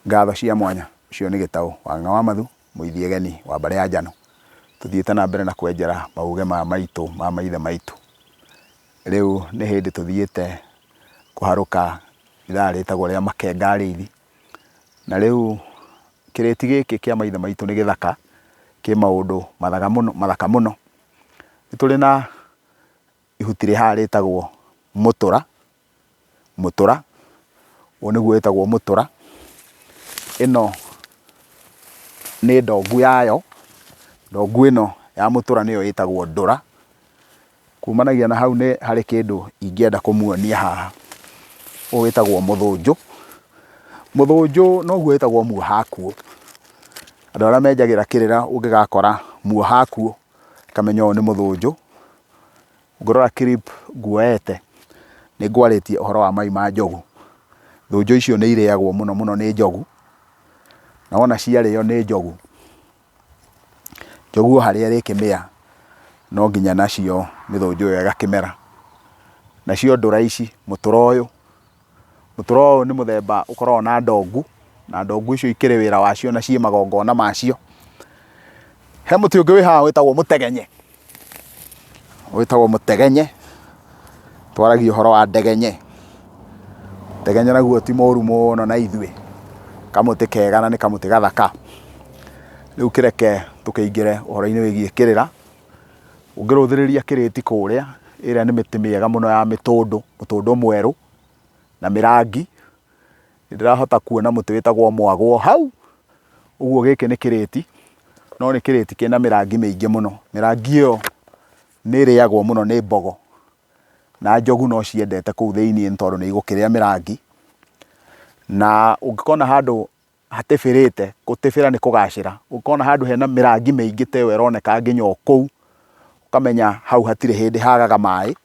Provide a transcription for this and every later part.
Ngatho cia mwanya. Ũcio nĩ Gĩtaũ wa Ng'a wa Mathu, Mũithiegeni wa mbarĩ ya Njano. Tũthiĩte na mbere na kwenjera mauge ma maitũ ma maithe maitũ. Rĩu nĩ hĩndĩ tũthiĩte kũharũka ithaa rĩtagwo rĩa Makenga Arĩithi. Na rĩu kĩrĩti gĩkĩ kĩa maithe maitũ nĩ gĩthaka, kĩ maũndũ mathaga mũno mathaka mũno. Nĩ tũrĩ na ihuti rĩ haha rĩtagwo mũtũra. Mũtũra, ũyũ nĩguo wĩtagwo mũtũra. Ĩno nĩ ndongu yayo, ndongu ĩno ya mũtũra nĩyo ĩtagwo ndũra. Kumanagia na hau nĩ harĩ kĩndũ ingĩenda kũmuonia haha, ũyũ wĩtagwo mũthũnjũ. Mũthũnjũ noguo wĩtagwo muohakuo. Andũ arĩa menjagĩra kĩrĩra ũngĩgakora muohakuo, ũkamenya ũyũ nĩ mũthũnjũ. Ngũrora clip nguoete, nĩ ngwarĩtie ũhoro wa mai ma njogu. Thũnjũ icio nĩ irĩagwo mũno mũno nĩ njogu, na wona ciarĩo nĩ njogu, njogu o harĩa ĩrĩkĩmĩa, no nginya nacio mĩthũnjũ ĩyo ĩgakĩmera. Nacio ndũra ici, mũtũra ũyũ, mũtũra ũyũ nĩ mũthemba ũkoragwo na ndongu, na ndongu icio ikĩrĩ wĩra wacio na ciĩ magongona macio. He mũtĩ ũngĩ wĩ haha wĩtagwo mũtegenye. Wĩtagwo mũtegenye, twaragia ũhoro wa ndegenye. Ndegenye naguo ti mũru mũno na ithuĩ, kamũtĩ kega na nĩ kamũtĩ gathaka. Rĩu kĩreke tũkĩingĩre ũhoro-inĩ wĩgiĩ kĩrĩra, ũngĩrũthĩrĩria kĩrĩti kũrĩa, ĩrĩa nĩ mĩtĩ mĩega mũno ya mĩtũndũ, mũtũndũ mwerũ na mĩrangi. Nĩ ndĩrahota kuona mũtĩ wĩtagwo mwagwo hau, ũguo gĩkĩ nĩ kĩrĩti, no nĩ kĩrĩti kĩna mĩrangi mĩingĩ mũno. Mĩrangi ĩyo nĩ ĩrĩagwo mũno nĩ mbogo, na njogu no ciendete kũu thĩiniĩ nĩ tondũ nĩ igũkĩrĩa mĩrangi. Na ũngĩkona handũ hatĩbĩrĩte, gũtĩbĩra nĩ kũgacĩra, ũngĩkona handũ hena mĩrangi mĩingĩ ta ĩyo ĩroneka nginya o kũu, ũkamenya hau hatirĩ hĩndĩ hagaga maĩ,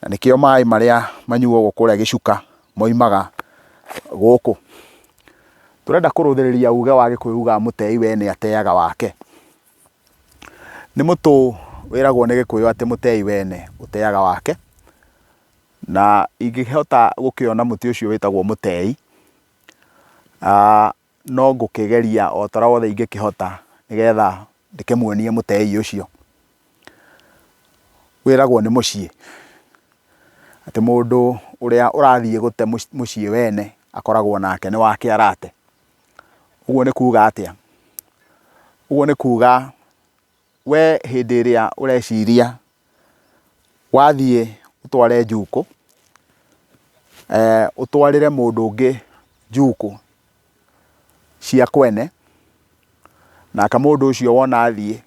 na nĩkĩo maĩ marĩa manyuagwo kũrĩa gĩcuka moimaga gũkũ. Tũrenda kũrũthĩrĩria uge wa Gĩkũyũ ugaga mũtei wene ateaga wake. Nĩ mũtũ wĩragwo nĩ Gĩkũyũ atĩ mũtei wene ũteaga wake, na ingĩhota gũkĩona mũtĩ ũcio wĩtagwo mũtei, no ngũkĩgeria o ta ũrĩa wothe ingĩkĩhota nĩgetha ndĩkĩmuonie mũtei ũcio. Wĩragwo nĩ mũciĩ, atĩ mũndũ ũrĩa ũrathiĩ gũte mũciĩ wene akoragwo nake nĩ wake arate. Ũguo nĩ kuga atĩa? Ũguo nĩ kuga we hĩndĩ ĩrĩa ũreciria wathiĩ ũtware njukũ, ũtwarĩre mũndũ ũngĩ njukũ cia kwene, nake mũndũ ũcio wona athiĩ,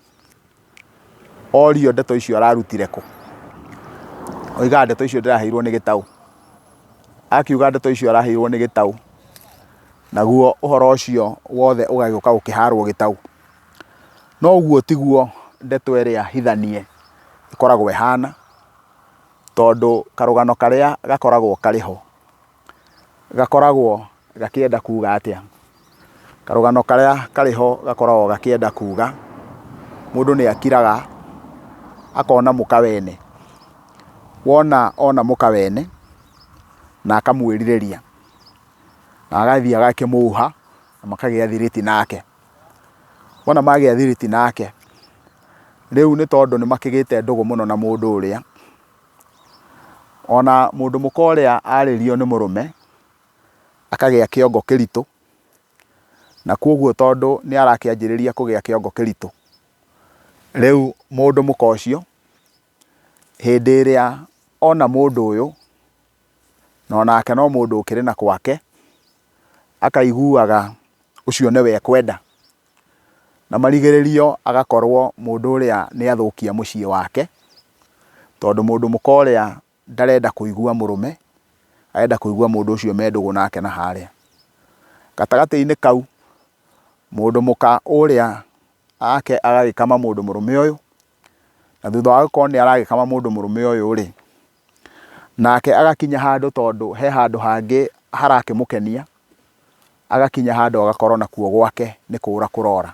orio ndeto icio ararutire kũ, oigaga ndeto icio ndĩraheirwo nĩ gĩtaũ. Akiuga ndeto icio araheirwo nĩ gĩtaũ, naguo ũhoro ũcio wothe ũgagĩũka gũkĩharwo gĩtaũ. No ũguo tiguo ndeto ĩrĩa hithanie ĩkoragwo ĩhana, tondũ karũgano karĩa gakoragwo karĩ ho, gakoragwo gakĩenda kuga atĩa? Karũgano karĩa karĩ ho gakoragwo gakĩenda kuga, mũndũ nĩ akiraga akona mũka wene. Wona ona mũka wene, na akamwĩrirĩria, na agathiĩ agakĩmũha, na makagĩa thiriti nake. Wona magĩa thiriti nake, rĩu nĩ tondũ nĩ makĩgĩte ndũgũ mũno na mũndũ ũrĩa, ona mũndũ mũka ũrĩa arĩrio nĩ mũrũme, akagĩa kĩongo kĩritũ, na koguo tondũ nĩ arakĩanjĩrĩria kũgĩa kĩongo kĩritũ, rĩu mũndũ mũka ũcio, hĩndĩ ĩrĩa ona mũndũ ũyũ, na onake no mũndũ ũkĩrĩ na gwake, akaiguaga ũcio nĩwe ekwenda. Na marigĩrĩrio agakorwo mũndũ ũrĩa nĩ athũkia mũciĩ wake, tondũ mũndũ mũka ũrĩa ndarenda kũigua mũrũme, arenda kũigua mũndũ ũcio me ndũgũ nake na harĩa. Gatagatĩ-inĩ kau, mũndũ mũka ũrĩa ake agagĩkama mũndũ mũrũme ũyũ, na thutha wa gũkorwo nĩ aragĩkama mũndũ mũrũme ũyũ rĩ, nake agakinya handũ tondũ he handũ hangĩ harakĩmũkenia, agakinya handũ agakorwo nakuo gwake nĩ kũra kũrora.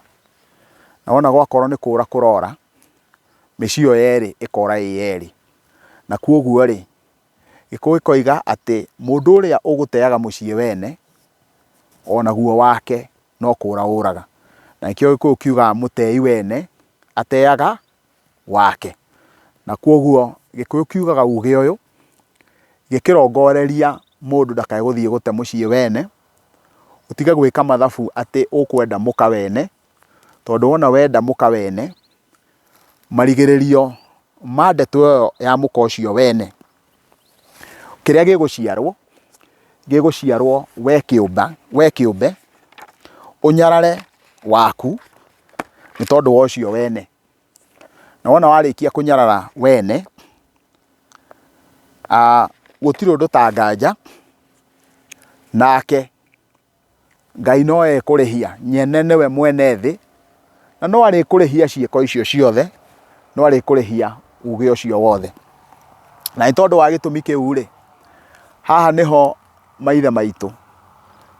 Na wona gwakorwo nĩ kũra kũrora, mĩciĩ ĩyo yerĩ ĩkora ĩ yerĩ. Na kwoguo rĩ, Gĩkũyũ gĩkoiga atĩ mũndũ ũrĩa ũgũteaga mũciĩ wene, Onaguo wake no kũra ũraga. Na nĩkĩo Gĩkũyũ kiugaga mũtei wene ateaga wake. Na kwoguo Gĩkũyũ kiugaga uge ũyũ gĩkĩrongoreria mũndũ ndakae gũthiĩ gũte mũciĩ wene, ũtige gwĩka mathabu atĩ ũkwenda mũka wene, tondũ wona wenda mũka wene, marigĩrĩrio ma ndeto ĩyo ya mũka ũcio wene, kĩrĩa gĩgũciarwo, gĩgũciarwo we kĩũmba, we kĩũmbe, ũnyarare waku nĩ tondũ wa ũcio wene. Na wona warĩkia kũnyarara wene, gũtirĩ ũndũ ta nganja, nake Ngai no ekũrĩhia, nyene nĩwe mwene thĩ, na no arĩkũrĩhia ciĩko icio ciothe, no arĩkũrĩhia uge ũcio wothe. Na nĩ tondũ wa gĩtũmi kĩu rĩ, haha nĩho maithe maitũ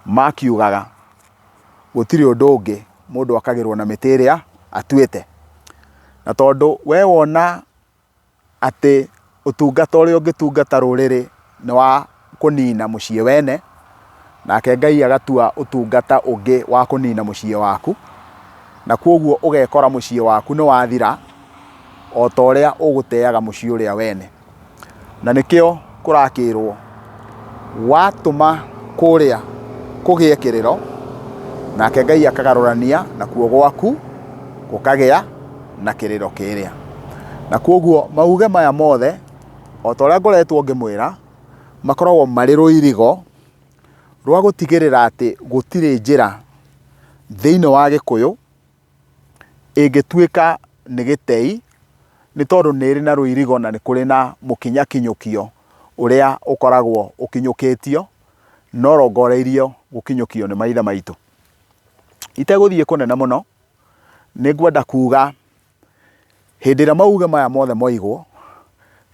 makiugaga gũtirĩ ũndũ ũngĩ mũndũ akagĩrwo na mĩtĩ ĩrĩa atuĩte. Na tondũ we wona atĩ ũtungata ũrĩa ũngĩtungata rũrĩrĩ nĩ wa kũnina mũciĩ wene, nake Ngai agatua ũtungata ũngĩ wa kũnina mũciĩ waku, na kwoguo ũgekora mũciĩ waku nĩ wathira o ta ũrĩa ũgũteaga mũciĩ ũrĩa wene. Na nĩkĩo kũrakĩrwo watũma kũrĩa kũgĩe kĩrĩro, nake Ngai akagarũrania nakuo gwaku gũkagĩa na kĩrĩro kĩrĩa. Na kwoguo mauge maya mothe, o ta ũrĩa ngoretwo ngĩmwĩra, makoragwo marĩ rũirigo rwa gũtigĩrĩra atĩ gũtirĩ njĩra thĩinĩ wa Gĩkũyũ ĩngĩtuĩka nĩ gĩtei, nĩ tondũ nĩ ĩrĩ na rũirigo na nĩ kũrĩ na mũkinyakinyũkio ũrĩa ũkoragwo ũkinyũkĩtio, na ũrongoreirio gũkinyũkio nĩ maithe maitũ. Itegũthiĩ kũnene mũno, nĩ ngwenda kuga hĩndĩ ĩrĩa mauge maya mothe moigwo,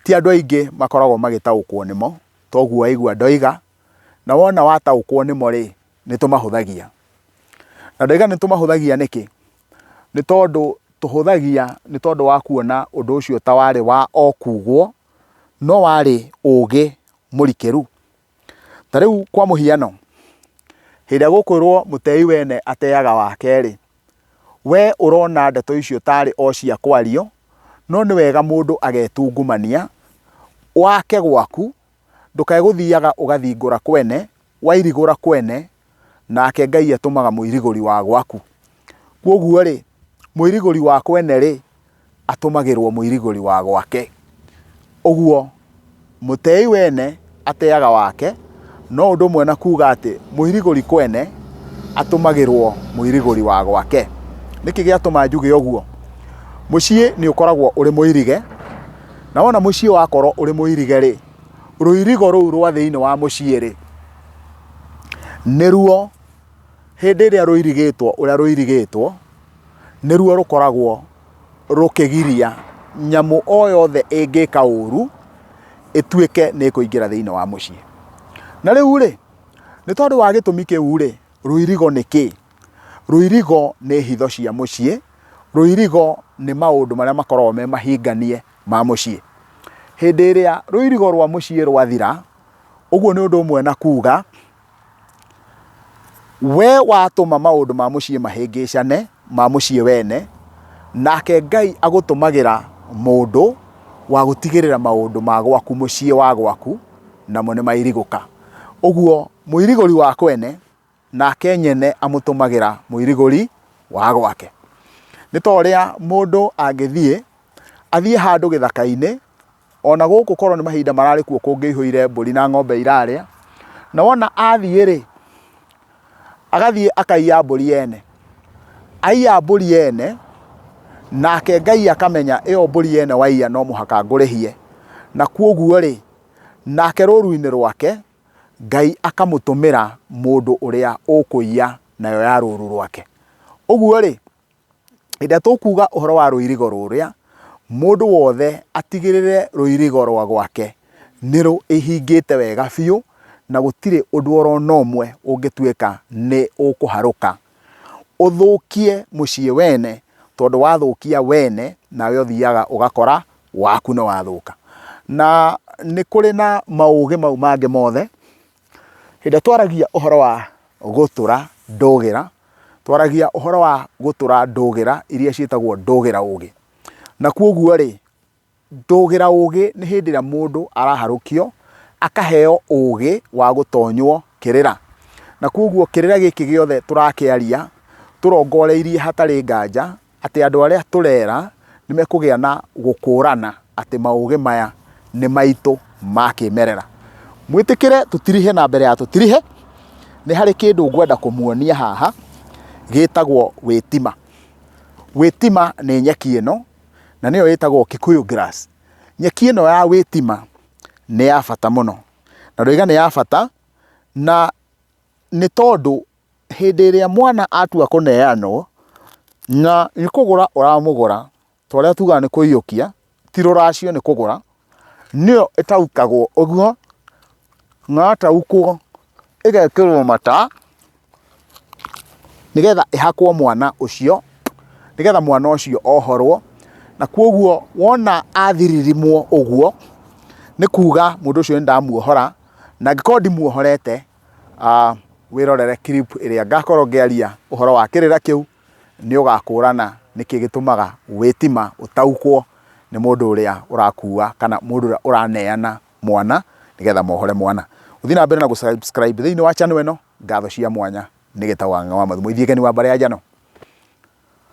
ti andũ aingĩ makoragwo magĩtaũkwo nĩmo, toguo waigua ndoiga, na wona wataũkwo nĩmo rĩ, nĩ tũmahũthagia. Na ndoiga nĩ tũmahũthagia nĩkĩ? Nĩ tondũ tũhũthagia nĩ tondũ wa kuona ũndũ ũcio ta warĩ wa o kugwo, no warĩ ũgĩ mũrikĩru. Ta rĩu kwa mũhiano, hĩndĩ ĩrĩa gũkwĩrwo mũtei wene ateaga wake rĩ, we ũrona ndeto icio tarĩ o cia kwario, no nĩ wega mũndũ agetungumania, wake gwaku, ndũkae gũthiaga ũgathingũra kwene, wairigũra kwene, nake Ngai atũmaga mũirigũri wa gwaku. Kwoguo rĩ, mũirigũri wa kwene rĩ, atũmagĩrwo mũirigũri wa gwake. Ũguo mũtei wene ateaga wake, no ũndũ ũmwe na kuga atĩ mũirigũri kwene atũmagĩrwo mũirigũri wa gwake. Nĩkĩ gĩatũma njuge ũguo? Mũciĩ nĩ ũkoragwo ũrĩ mũirige, na wona mũciĩ wakorwo ũrĩ mũirige rĩ, rũirigo rũu rwa thĩinĩ wa mũciĩ rĩ, nĩruo hĩndĩ ĩrĩa rũirigĩtwo ũrĩa rũirigĩtwo, nĩruo rũkoragwo rũkĩgiria nyamũ o yothe ĩngĩka ũru, ĩtuĩke nĩ ĩkũingĩra thĩinĩ wa mũciĩ. Na rĩu rĩ, nĩ tondũ wa gĩtũmi kĩu rĩ, rũirigo nĩ kĩ? Rũirigo nĩ hitho cia mũciĩ, rũirigo nĩ maũndũ marĩa makoragwo me mahinganie ma mũciĩ. Hĩndĩ ĩrĩa rũirigo rwa mũciĩ rwathira, ũguo nĩ ũndũ ũmwe na kuga we watũma maũndũ ma mũciĩ mahĩngĩcane, ma mũciĩ wene, nake Ngai agũtũmagĩra mũndũ wa gũtigĩrĩra maũndũ ma gwaku mũciĩ wa gwaku namo nĩ mairigũka. Ũguo mũirigũri wa kwene nake nyene amũtũmagĩra mũirigũri wa gwake. Nĩ ta ũrĩa mũndũ angĩthiĩ, athiĩ handũ gĩthaka-inĩ, ona gũkũ korwo nĩ mahinda mararĩ kuo kũngĩihũire mbũri na ng'ombe irarĩa, na wona athiĩ rĩ, agathiĩ akaiya mbũri yene. Aiya mbũri yene, nake Ngai akamenya ĩyo mbũri yene waiya no mũhaka ngũrĩhie. Na kwoguo rĩ, nake rũru-inĩ rwake, Ngai akamũtũmĩra mũndũ ũrĩa ũkũiya nayo ya rũru rwake. Ũguo rĩ, hĩndĩ ĩrĩa tũkuga ũhoro wa rũirigo rũrĩa, mũndũ wothe atigĩrĩre rũirigo rwa gwake nĩ rũhingĩte wega biũ, na gũtirĩ ũndũ oro na ũmwe ũngĩtuĩka nĩ ũkũharũka ũthũkie mũciĩ wene, tondũ wathũkia wene nawe ũthiaga ũgakora waku nĩ wathũka. Na nĩ kũrĩ na maũgĩ mau mangĩ mothe, hĩndĩ ĩrĩa twaragia ũhoro wa gũtũra ndũgĩra, twaragia ũhoro wa gũtũra ndũgĩra iria ciĩtagwo ndũgĩra ũgĩ. Na kwoguo rĩ, ndũgĩra ũgĩ nĩ hĩndĩ ĩrĩa mũndũ araharũkio akaheo ũgĩ wa gũtonywo kĩrĩra. Na kwoguo kĩrĩra gĩkĩ gĩothe tũrakĩaria tũrongoreirie hatarĩ nganja atĩ andũ arĩa tũrera nĩ mekũgĩa na gũkũrana atĩ maũgĩ maya nĩ maitũ ma kĩmerera. Mwĩtĩkĩre tũtirihe na mbere ya tũtirihe, nĩ harĩ kĩndũ ngwenda kũmuonia haha gĩtagwo wĩtima. Wĩtima nĩ nyeki ĩno na nĩyo ĩtagwo Kikuyu grass. Nyeki ĩno ya wĩtima nĩ ya bata mũno, na ndoiga nĩ ya bata na nĩ tondũ hĩndĩ ĩrĩa mwana atua kũneanwo, na nĩ kũgũra ũramũgũra, ta ũrĩa tugaga nĩ kũiyũkia, ti rũracio nĩ kũgũra, nĩyo ĩtaũkagwo ũguo, na yataũkwo ĩgekĩrwo mata, nĩgetha ĩhakwo mwana ũcio, nĩgetha mwana ũcio ohorwo, na koguo wona athiririmwo ũguo, nĩ kuga mũndũ ũcio nĩ ndamuohora, na angĩkorwo ndimuohorete, wĩrorere clip ĩrĩa ngakorwo ngĩaria ũhoro wa kĩrĩra kĩu, nĩ ũgakũrana nĩkĩ gĩtũmaga wĩtima ũtaũkwo nĩ mũndũ ũrĩa ũrakua kana mũndũ ũrĩa ũraneana mwana nĩgetha mohore mwana. Ũthiĩ na mbere na gũ subscribe thĩinĩ wa channel ĩno, ngatho cia mwanya nĩ Gĩtau wa Ng'ang'a wa Mathumo. Ithiĩ Keni wa mbarĩ ya Njano.